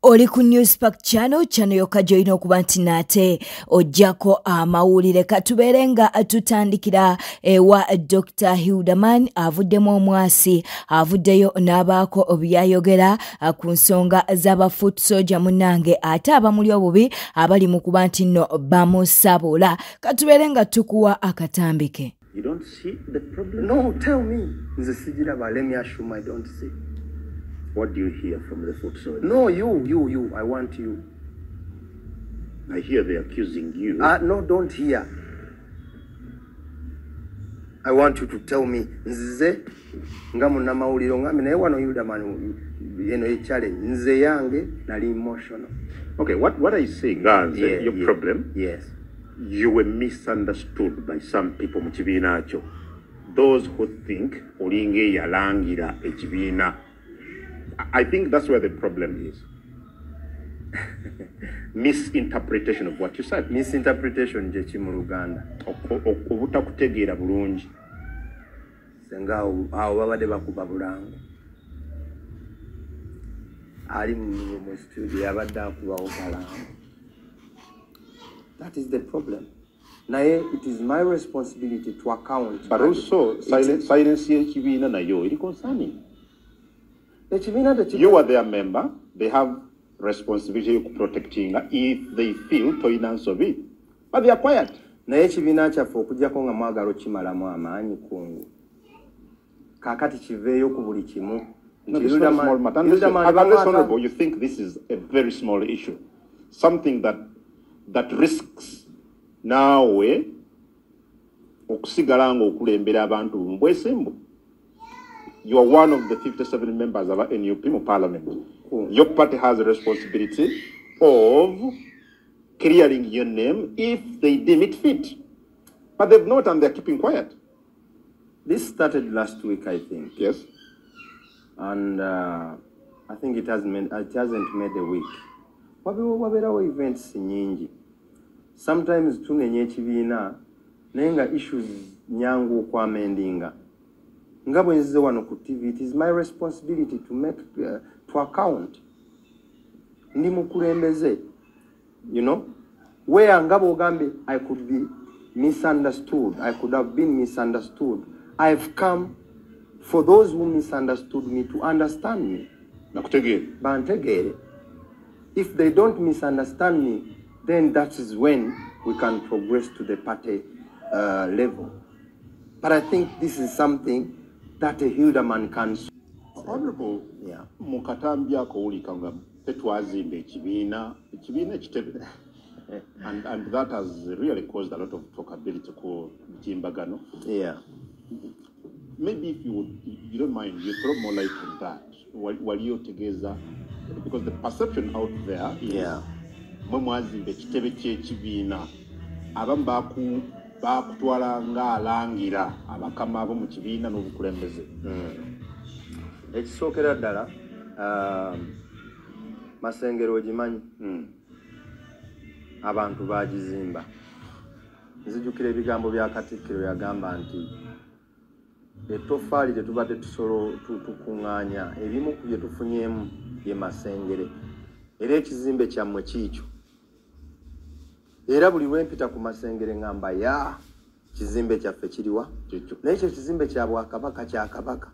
Oli ku Newspark Channel, channel yokka gy'olina okuba nti nate ojjako amawulire. Katubeere nga tutandikira ewa Dr. Hilderman avuddemu omwasi, avuddeyo n'abaako byayogera ku nsonga z'aba foot soldier munnange, ate abamuli obubi abali mu kuba nti nno bamusabula. Katubeere nga tukuwa akatambike. You don't see the problem? No, tell me. Nze sigiraba, let me assume I don't see. What do you hear from the foot soldiers? No, you. I want you. I hear they're accusing you. No, don't hear. I want you to tell me. Nze nga munnamawulire ongambe naye wano Hilderman eno ye challenge. Nze yange nali emotional. Okay, what I say, Nganze, your problem, Yes. you were misunderstood by some people mu kibiina kyo. Those who think olinga eyalangira ekibiina. I think that's where the problem is. Misinterpretation of what you said. Misinterpretation gye ki mu Luganda? Obutakutegeera bulungi. Senga awo babadde bakuba bulango. Ali mu studio abadde akubawo kalango. That is the problem. Naye it is my responsibility to account. But also, silence y'ekibiina nayo eri concerning. Ekibiina tekiri. You are their member. They have responsibility of protecting if they feel toyina nsobi. But they are quiet. Naye ekibiina kyaffe okuggyako nga mwagala okukimalamu amaanyi kungu. Kaakati kiveeyo ku buli kimu. No, this is not a small matter. Unless, Honorable, you think this is a very small issue. Something that risks naawe okusigala ng'okulembera abantu mu bwesimbu. You are one of the 57 members of NUP mu Parliament. Your party has a responsibility of clearing your name if they deem it fit. But they've not, and they're keeping quiet. This started last week, I think. Yes. And I think it hasn't made a week. Wabeerawo events nyingi. Sometimes tunenya ekibiina naye nga issues nyangu okwamendinga. Nga bwe nzize wano ku TV, it is my responsibility to make to account. Ndi mukulembeze, you know, where nga bw'ogambye I could be misunderstood, I could have been misunderstood. I've come for those who misunderstood me to understand me. Nakutegeere. Bantegeere. If they don't misunderstand me, then that is when we can progress to the party level. But I think this is something that a Hilderman can. Honorable, yeah. Mu katambi ako owulika nga tetwazimba ekibiina ekitebe. And that has really caused a lot of talkability ku mitimbagano. Yeah. Maybe if you would, you don't mind, you throw more light on that. Wali otegeeza, because the perception out there is mwe mwazimba ekitebe ky'ekibiina, abamu bakutwala ng'alangira abakama abo mu kibiina n'obukulembeze. Ekisookera ddala, Masengere ogimanyi, abantu baagizimba. Nzijukira ebigambo bya Katikkiro yagamba nti ettoffaali gye tubadde tukuŋŋaanya ebimu ku bye tufunyeemu ye Masengere, era ekizimbe kyammwe kiikyo. Era buli lwe mpita ku Masengere ngamba ya kizimbe kyaffe kiriwa, naye ekyo kizimbe kya Bwakabaka kya Kabaka.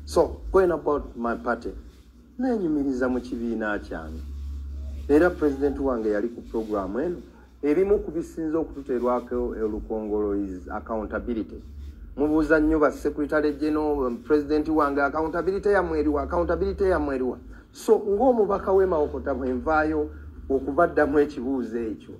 So going about my party, neenyumiriza mu kibiina kyange. Era pulezidenti wange yali ku programu eno, ebimu ku bisinze okututeerwako olukongolo is accountability. Mubuuza nnyo ba secretary general, pulezidenti wange, accountability yammwe eriwa, accountability yammwe eriwa. So ng'omubaka w'e Mawokota bwe nvaayo okubaddamu ekibuuzo ekyo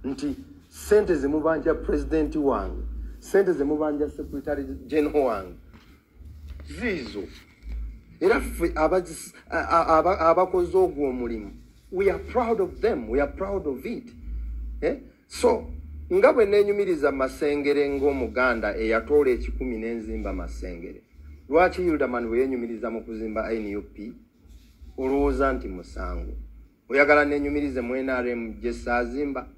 nti ssente ze mubanja pulezidenti wange, ssente ze mubanja secretary general wange ziizo. Era ffe abakoze ogwo omulimu, we are proud of them, we are proud of it. Eh? So nga bwe neenyumiriza Masengere ng'Omuganda eyatoola 1,000 n'enzimba Masengere, lwaki Hilderman bwe yeenyumiriza mu kuzimba NUP olowooza nti musango? Oyagala neenyumirize mu NRM gye saazimba?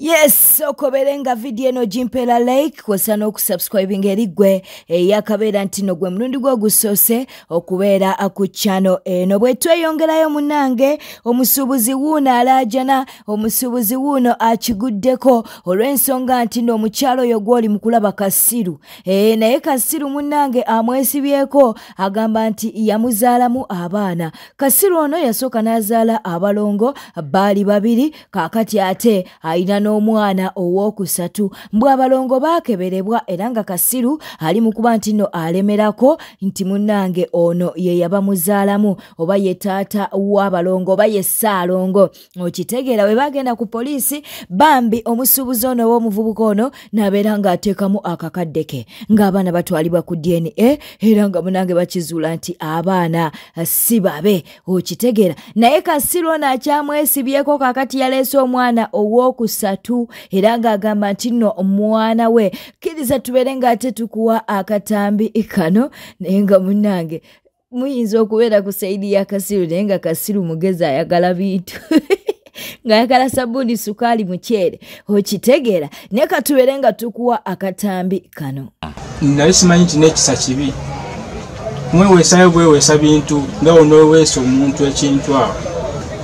Yes, okobere nga video eno gimpera like kwosa n'okusubscribing eri ggwe eyakabeera nti no gwe mulundi gwo gusose okubeera ku channel eno. Bwe tweyongerayo munnange, omusuubuzi wuuno alaajana, omusuubuzi wuuno akiguddeko olw'ensonga nti no omukyalo oyo gw'oli mu kulaba Kasiru. Naye Kasiru munnange amwesibyeko, agamba nti yamuzaalamu abaana. Kasiru ono yasooka n'azaala abalongo baali babiri, kaakati ate ayina omwana owookusatu. Mbw abalongo baakeberebwa era nga Kasiru ali mu kuba nti nno alemerako nti munnange ono ye yabamuzaalamu oba ye taata w'abalongo oba ye ssaalongo. Okitegeera bwe bagenda ku poliisi, bambi omusuubuzi ono oba omuvubuka ono n'abeera ng'ateekamu akakadde ke ng'abaana batwalibwa ku DNA era nga munnange bakizuula nti abaana si babe. Okitegeera naye Kasiru ono akyamwesibyeko, kaakati yaleese omwana owookusatu era ng'agamba nti nno omwana we. Kkiriza tubeere ng'ate tukuwa akatambi kano, naye nga munnange muyinza okubeera ku sayidi ya Kasiru naye nga Kasiru mugezi, ayagala bintu ng'ayagala sabbuuni, sukaali, muceere. Okitegeera naye katubeere nga tukuwa akatambi kano. Nali simanyi nti n'ekisa kibi, mweweesayo bweweesa bintu nga onooweesa omuntu ekintu awo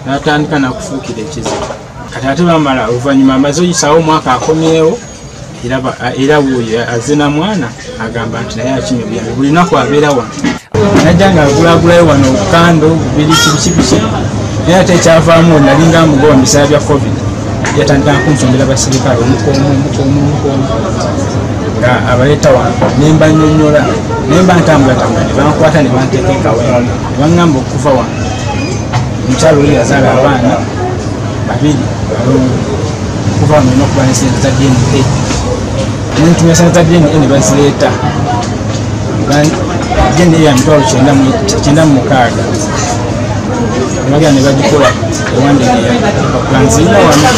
n'atandika nakufuukira ekizibu. Kati ate bamala oluvannyuma amaze oyisaawo omwaka akomyewo era wuuyo azina mwana agamba nti naye akimye obuyambi buli lunaku abeera wano, najja nga agulaagulayo wano obukando bubiri kibiki biki, naye ate ekyavaamu nalinga amugoba mu biseera bya COVID yatandika kunsombera basirikale omukomu omukomu omukomu nga abaleeta wano ne mbannyonnyola ne mba ntambulatambula ne bankwata ne banteeka ekawempe ne baŋŋamba okuva wano. Omukyalo oli yazaala abaana babiri balongo, okuva wano olina okuba n'essente za DNA, nentumya sente za DNA ne bazireeta. DNA ya 996 nebagenda ne bagikola ewandegeya nzirina wano.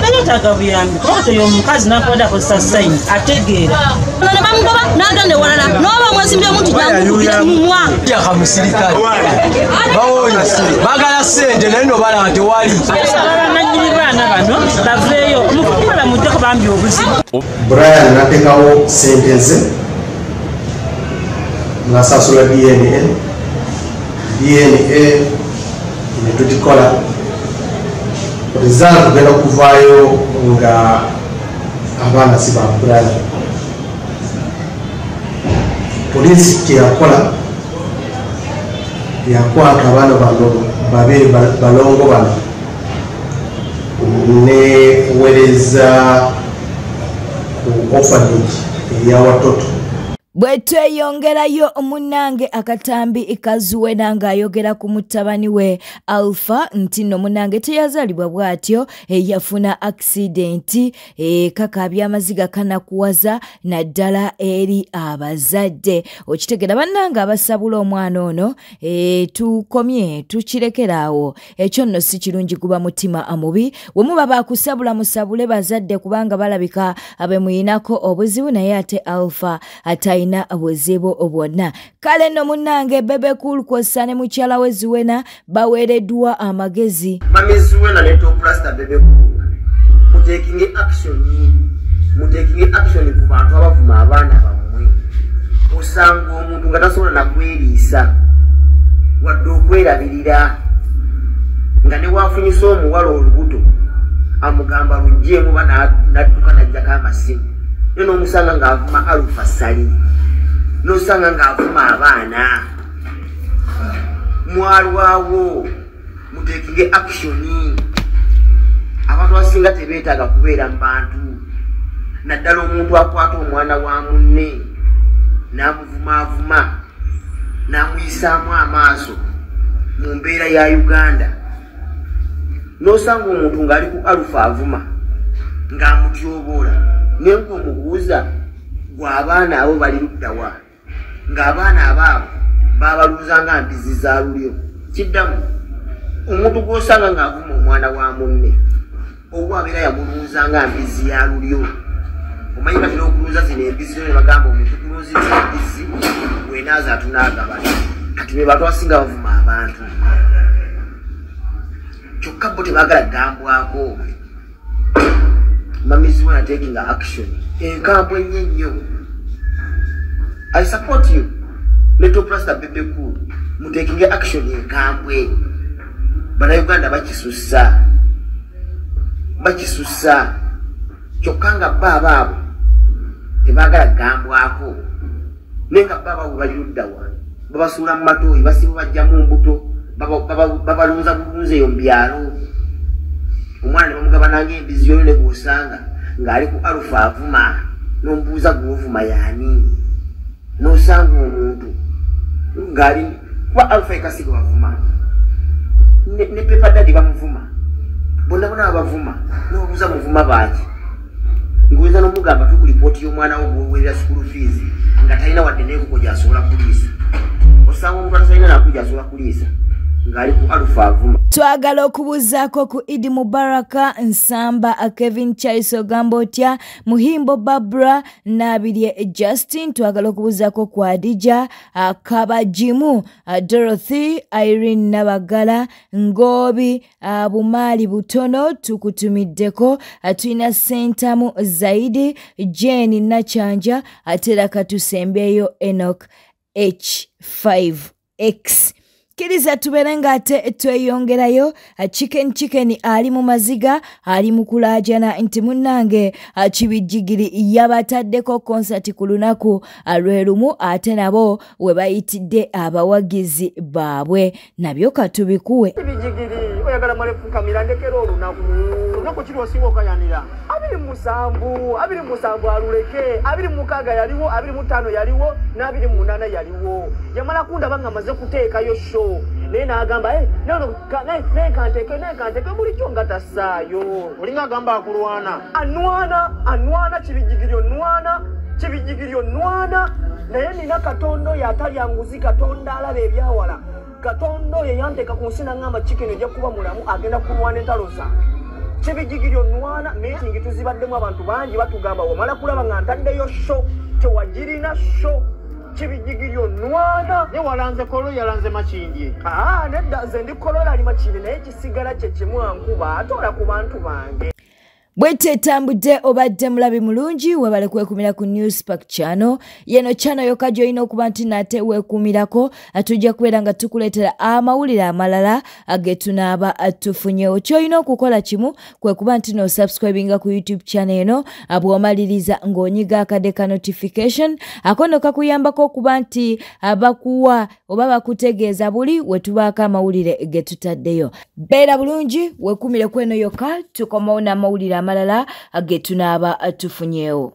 Beetaaga buyambi kubanga oyo omukazi n'akwada akozesa sayini ategeera ne bamugoba n'agenda ewalala n'oba omwesimbye omuntu gyakukubira mumwa yaka musirikale bawonye bagala ssente naye no balaba tewali. Bannannyini baana bano baveeyo omukuuma bamuddeko bambi obuzibu. Brian nateekawo ssente ze nasasula DNA ne tugikola result kugenda kuvaayo nga abaana si ba Brian. Poliisi kyeyakola yakwata abaana bano babiri balongo bano newereza ku orphanage eya watoto. Bwe tweyongerayo munnange akatambi kazuwena ng'ayogera ku mutabani we Alpha nti nno munnange teyazaalibwa bw'atyo, yafuna accident, kakaabya amaziga kanakuwaza naddala eri abazadde. Okitegeera bannange abasabula omwana ono, tukomye tukirekeraawo, ekyo nno si kirungi, guba mutima amubi. We muba bakusabula musabule bazadde kubanga balabika abe muyinako obuzibu, naye ate Alpha atayina buzibu bwonna. Kale nno munnange Bebe Cool kwossa ne mukyala we Zuwena baweereddwa amagezi. Mami Zuwena ne Top Rasta Bebe Cool muteekinge action ku bantu abavuma abaana bammwe. Osanga omuntu nga tasobola nakweriisa wadde okwerabirira, nga ne waafunyisa omuwala olubuto amugamba luggyemu oba n'adduka n'aggyako amasimu, naye n'omusanga ng'avuma Alpha Ssali, n'osanga ng'avuma abaana. Mwalwawo muteekinge action. Abantu abasinga tebeetaaga kubeera mu bantu, naddala omuntu akwata omwana wa munne n'amuvumaavuma n'amuyisaamu amaaso mu mbeera ya Uganda. N'osanga omuntu ng'ali ku Alpha avuma ng'amutyoboola, naye ng'omubuuza gwe abaana abo bali ludda wa, ng'abaana abaabo babaluuza nga mbizi za lulyo. Kiddamu omuntu gw'osanga ng'avuma omwana wa munne oba abeera yamuluuza nga mbizi ya lulyo. Omanyi batera okuluuza zino embizi ne bagamba omuntu tulunzizza embizi bw'enaaza tunaagabana. Kati be bantu abasinga bavuma abantu. Kyokka bo tebaagala kugambwako. Mamizi wana taking action enkambwe ennyo ennyo. I support you Little Pastor Bebe Cool, mutakinge action enkambwe. Bannayuganda bakisussa, bakisussa. Kyokka nga bo abaabo tebaagala kugambwako, naye nga bo abaabo bali ludda wa? Babasuula mu matooyi, basiba bajjamu mbuto, babalunza bulunzi eyo mu byalo. Omwana ne bamugabana ng'embizi yoyo ne gw'osanga ng'ali ku Alpha avuma, n'omubuuza gw'ovuma y'ani? N'osanga omuntu ng'ali kuba Alpha e Kasigo bavuma, ne Pepper Daddy bamuvuma, bonna bonna babavuma, n'obuuza muvuma baaki? Ng'oyinza n'omugamba tuku lipooti y'omwana wo gw'owerera school fees nga talina wadde n'enkoko gy'asobola kuliisa. Osanga omuntu atatalina naku gy'asobola kuliisa ng'ali ku Alpha avuma. Twagala okubuuzaako ku Idi Mubaraka Nsamba, Kevin Charles ogamba otya, Muhimbo Barbara Nabirye Justin. Twagala okubuuzaako ku Adija Kabajimu, Dorothy Irene Nabagala, Ngobi Bumaali Butono tukutumiddeko. Tulina Sentamu Zaidi, Jane Nachanja, ate era katusembyeyo Enoch H5X. Kkiriza tubeere ng'ate tweyongerayo. Chicken Chicken ali mu maziga, ali mu kulaajana nti munnange Kibijjigiri yabataddeko konsati ku lunaku lwe lumu, ate nabo we bayitidde abawagizi baabwe. Nabyo katubikuwe. Kibijjigiri oyagala male fukamira ndekera olunaku. Olunaku kiri osinga okayanira. 27 27 aluleke, 26 yaliwo, 25 yaliwo, na 28 yaliwo. Yamala kundaba nga amaze kuteekayo show. Naye n'agamba naye kanteke bulijjo nga tassaayo. Olinga agamba akulwana. Anwana Kibijjigiri onwana, Kibijjigiri onwana. Naye nina Katonda oyo atalya nguzi, Katonda alaba ebyawala. Katonda oyo yanteeka ku nsi n'aŋŋamba Chicken ojja kuba mulamu, agenda kulwana entalo zange. Kibijjigiri onwana. Meeting tuzibaddemu abantu bangi batugamba wamala kulaba nga ntaddeyo show, tewagirina show. Kibijjigiri onwana. Naye walanze Kolo, yalanze Makindye. Nedda nze ndi Kolola ali Makindye, naye kisigala kye kimu ankuba atoola ku bantu bange. Bwete etambudde obadde mulabi mulungi, webale kwekumira ku Newspark channel. Yeno channel yokka gy'olina okuba nti nate weekumirako. Tujja kubeera nga tukuleetera amawulire amalala ge tunaaba tufunyewo. Ky'olina okukola kimu kwe kuba nti n'osubscribinga ku YouTube channel eno, bw'omaliriza ng'onyiga akadde ka notification ako nno kakuyambako okuba nti bakuwa oba bakutegeeza buli we tubaako amawulire ge tutaddeyo. Beera bulungi, weekumire ku eno yokka, tukomawo n'amawulire amalala ge tunaaba tufunyewo.